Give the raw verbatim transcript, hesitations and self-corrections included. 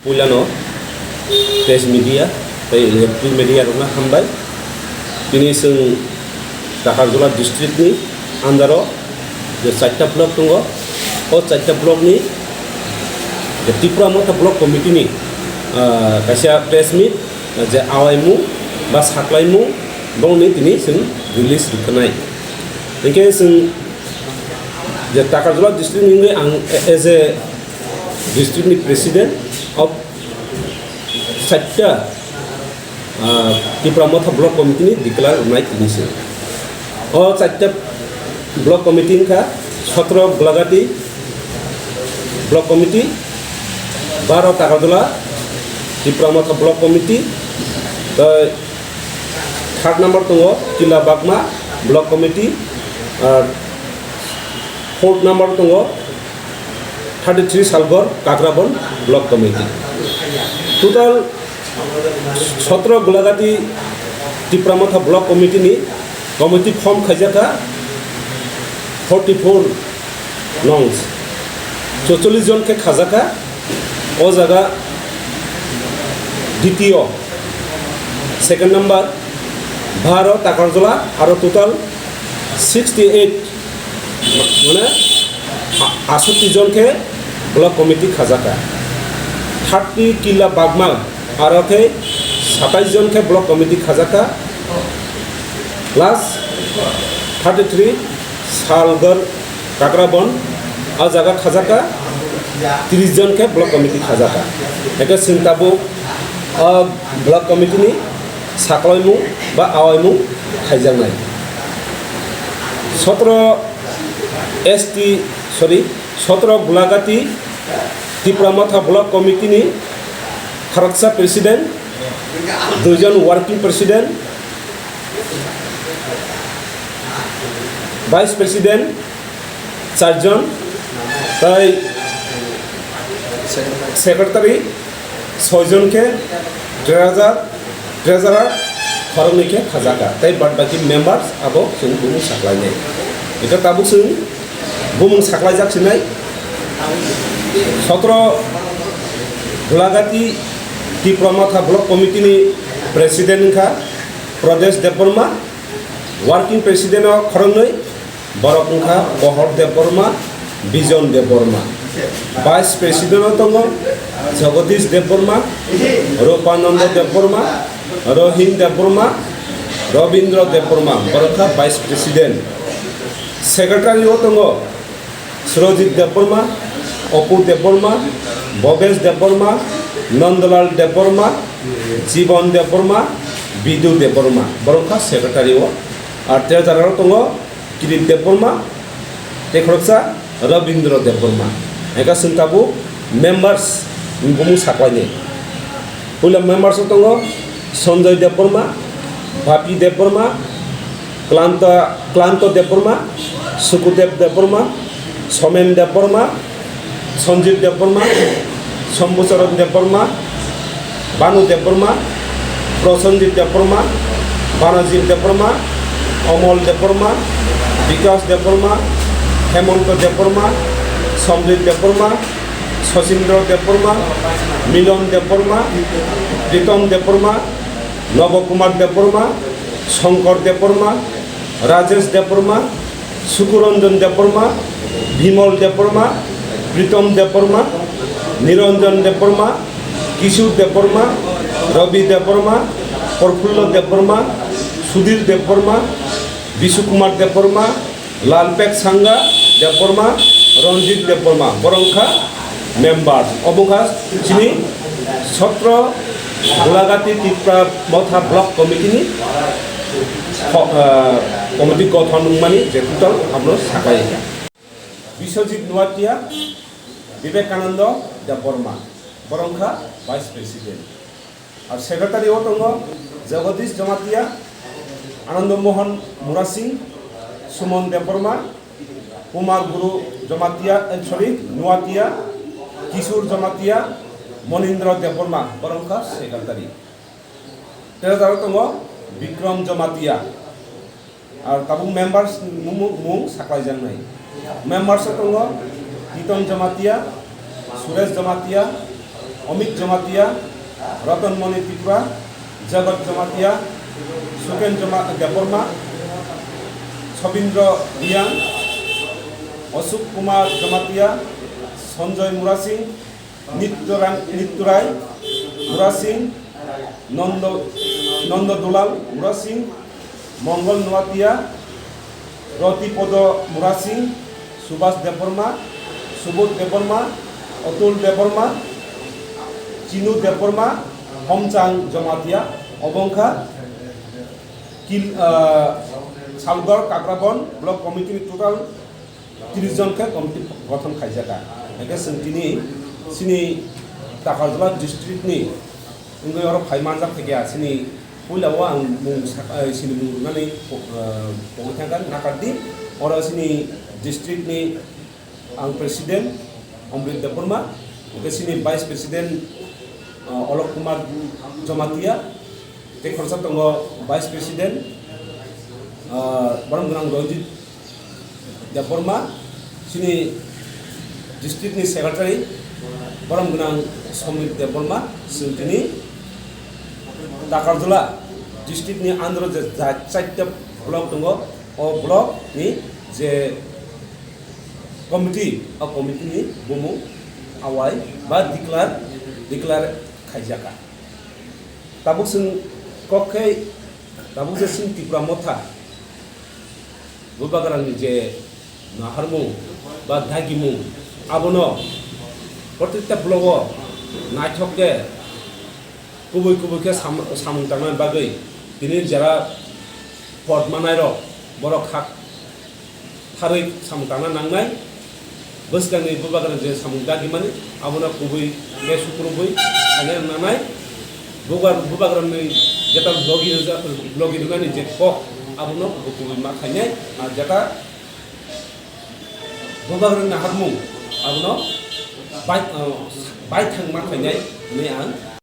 Puilano press media tei electronic media rokno hambai. Tini chwng Takarjala district ni under o je charta block tongo, o charta block ni je Tipra Motha Block Committee ni, ah, kaisa press meet, je awaimung ba saklaimung bongni tini chwng release rwkhanai. Hinkhe chwng je Takarjala district ni wngwi ang as a district ni president of charta, ah, Tipra Motha Block Committee ni declare rwnai tini se. O charta block committee wngkha sotro Golagati Block Committee, baro Takarjala Tipra Motha Block Committee, tei third number tongo Kila Bagma Block Committee, ar fourth number tongo thirty three Salgor Kakrabon Block Committee. Total sotro Golagati Tipra Motha Block Committee ni committee form khaijakha forty four nongs, chocholish jon khe khajakha. O jaga D T O, second number, baro Takarjala, aro total sixty eight, mane a-, asoti jon khe block committee khajaka. Thirty Kila Bagma, aro khe satais jon khe block committee khajaka. Plus thirty three Salgor Kakrabon, o jaga khajaka, tris jon khe block committee khajaka. Eke chwng tabuk o block committee ni saklaimung ba awaimung khaijaknai. Sotro S T, sorry, sotro Golagati Tipra Motha Block Committee ni khoroksa president, duijon working president, vice president, charjon, tei secretary, soijon khe treasurer, treasurer khoroknwi khe khajaka, tei bad baki members abo chwng bumung saklainai. Eka tabuk chwng bumung saklaijak sinai. Sotro Golagati Tipra Motha Block Committee ni president wngkha Pradesh Debbarma, working president o khoroknwi, borok wngkha Pohor Debbarma, Bijon Debbarma. Vice President o tongo Jagadish Debbarma, Rupananda Debbarma, Rohin Debbarma, Robindra Debbarma, borok wngkha Vice President. Secretary o tongo Surojit Debbarma, Apu Debbarma, Bhobesh Debbarma, Nandalal Debbarma, Jibon Debbarma, Bidu Debbarma, borok wngkha secretary o. Ar treasurer o tongo Kirit Debbarma, tei khoroksa Rabindra Debbarma. Eka chwng tabuk members ni bumung saklainai. Puila members o tongo Sanjoy Debbarma, Bapi Debbarma, Klanta, Klanto Debbarma, Sukudev Debbarma, Somen Debbarma, Sanjit Debbarma, Sambhucharan Debbarma, Banu Debbarma, Prosenjit Debbarma, Banajit Debbarma, Omol Debbarma, Bikas Debbarma, Hemonto Debbarma, Somrit Debbarma, Sachindra Debbarma, Milon Debbarma, Pritom Debbarma, Nobo Kumar Debbarma, Shankar Debbarma, Rajesh Debbarma, Sukuranjan Debbarma, Bimol Debbarma, Pritom Debbarma, Niranjan Debbarma, Kishore Debbarma, Ravi Debbarma, Prafulla Debbarma, Sudhir Debbarma, Bishu Kumar Debbarma, Lalpek Sangha Debbarma, Ranjit Debbarma, borok wngkha member. Obo wngkha chini sotro Golagati Tipra Motha Block Committee ni ho-, ah, committee gothon wngmani je total abono saklai. Biswajit Nuatia, Vivekananda Debbarma, borok wngkha Vice President. Ar secretary o tongo Jagadish Jamatia, Anando Mohan Murasing, Sumon Debbarma, Kumar Guru Jamatia, eh, sorry, Nuatia, Kishore Jamatia, Monindra Debbarma, borok wngkha secretary. Treasurer o tongo Bikram Jamatia. Ar tabuk members mung, mung, mung saklaijaknai. Members o tongo Titon Jamatia, Suresh Jamatia, Amit Jamatia, Ratan Mani Tripura, Jagat Jamatia, Suken Jama-, Debbarma, Sabindra Riang, Ashok Kumar Jamatia, Sanjoy Murasing, Nittorang-, Nittorai Murasing, Nondo, Nondo Dulal Murasing, Mongol Noatia, Roti Podo Murasing, Subhas Debbarma, Subodh Debbarma, Atul Debbarma, Chinu Debbarma, Homchang Jamatia, obo wngkha Kil-, ah, Salgor Kakrabon Block Committee ni total tris jon khe committee gothon khaijak kha. Hingkhe chwng tini chini Takarjala district ni wngwi oro phai manjak thekya chini puila o ang mung sak-, eh, chini mung rwnani po-, eh, pogwi thangkha nakardi. Oro chini district ni ang president Amrit Debbarma, hingkhe chini vice president, eh, Alok Kumar Jamatia, tei khoroksa tongo vice president, ah, borom gwnang Ranjit Debbarma, chini district ni secretary borom gwnang Somit Debbarma, chwng tini Takarjala district ni under je ja-, chaita block tongo, o block ni je committee, o committee ni bumung awai ba declare, declare khaijaka. Tabuk chwng kok khe, tabuk je chini Tipra Motha, Bubagrani je naharmung ba dagimung, abono protekta blogo naithok khe kubui kubui khe sam-, samung tangnani bagwi tini jara pod manairok borok kha-, tharwi samung tangna nangnai. Bwskangni Bubagrani je samung dagimani, abono kubui khe sukurubui khaina nangnai. Bubar-, Bubagrani jeta logi rwja-, logi rwnani je kok, abono kubui kubui ma khainai. Ar jeta Bubagrani naharmung, abono bai-, ah, baithang ma khainai hinwi ang